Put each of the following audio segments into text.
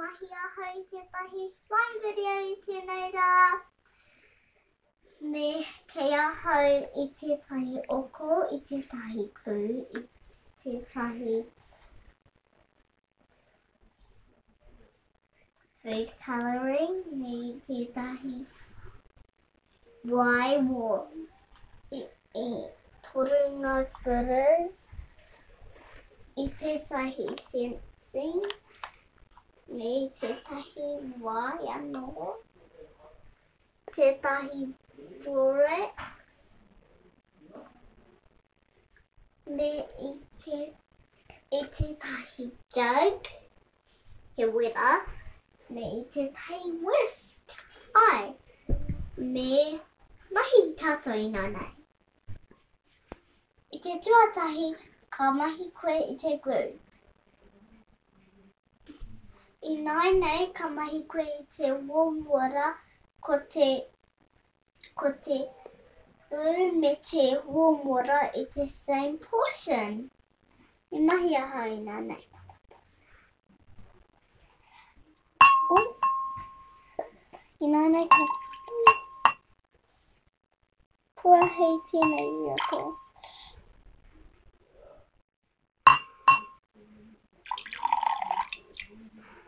mahi ahau i tētahi slime video i tēnei rā. Me kei ahau i tētahi oko, i tētahi glue, i tētahi food colouring, me tētahi wai warm. I, i toru ngā glitters, i tētahi sensing, me tētahi wai anō, tētahi borax, me i, te, i tētahi jug, he wera, me i tētahi whisk. Ai, me mahi tātou inānei. I te tuatahi, ka mahi koe i te glue. Ināianei ka mahi koe i te warm water, ko te Ko te glue me te warm water i te same portion. Me mahi ahau inānei. Oh. Inānei ka pua hei tēnei i roto.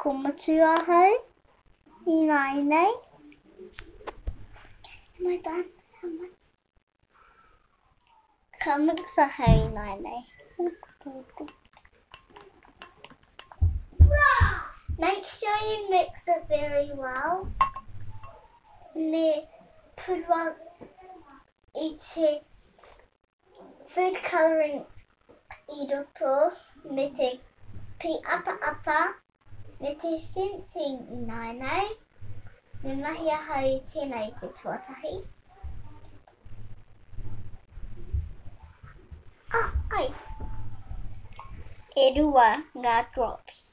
Ko mutu ahau ināianei. Am I done? How much? Ka mix ahau ināianei. Make sure you mix it very well. Me purua i te food colouring i roto me te pīataata me te scenting ināianei. Me mahi ahau i tēnā i te tuatahi. Ah, ai! E rua ngā drops.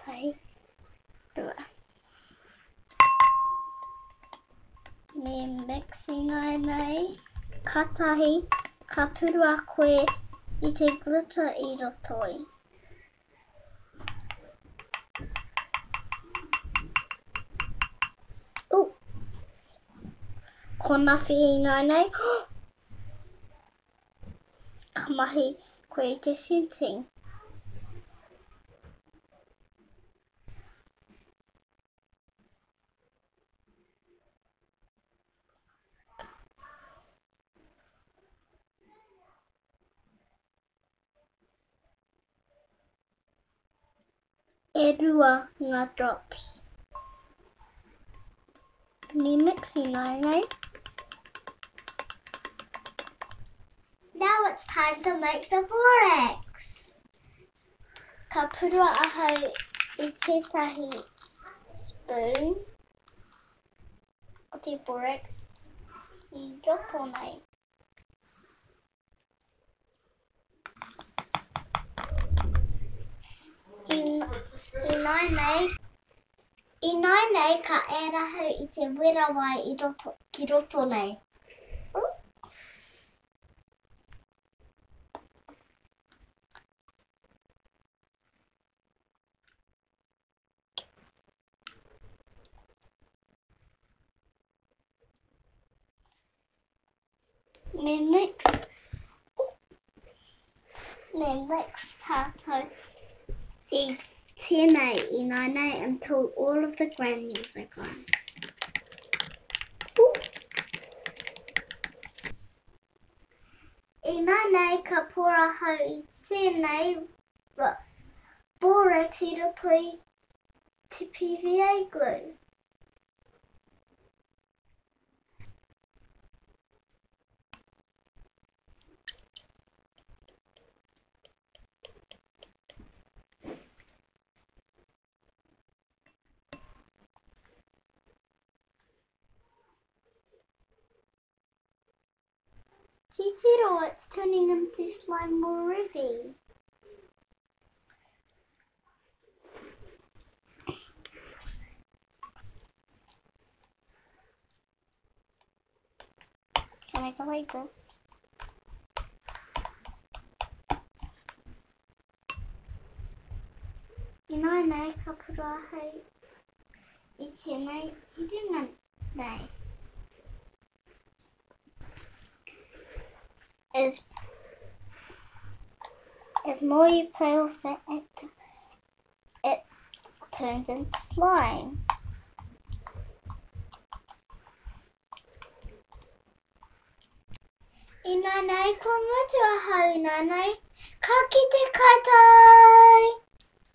Tahi, rua. Me mixing ai nei. Katahi, ka purua koe i te glitter i roto i. Ooh! Ko nawhi ināianei. Ka mahi koe i te sensing. E rua ngā drops. Me mix ināianei. Now it's time to make the borax. Ka purua ahau i tētahi spoon o te borax ki roto nei. Ināianei ka ērahau i te wera wai i roto, ki roto nei. Ooh. Me mix, me mix tātou i tēnei ināianei until all of the granules are gone. Ooh. Ināianei ka pora ahau i tēnei borax i roto i te PVA glue. Titiro, it's turning into slime already. Can I go like this? Ināianei ka puru ahau i tēnei ki runga nei. As, as more you play with it, it, it turns into slime. Ināianei kua mutu ahau ināianei, ka kite koutou!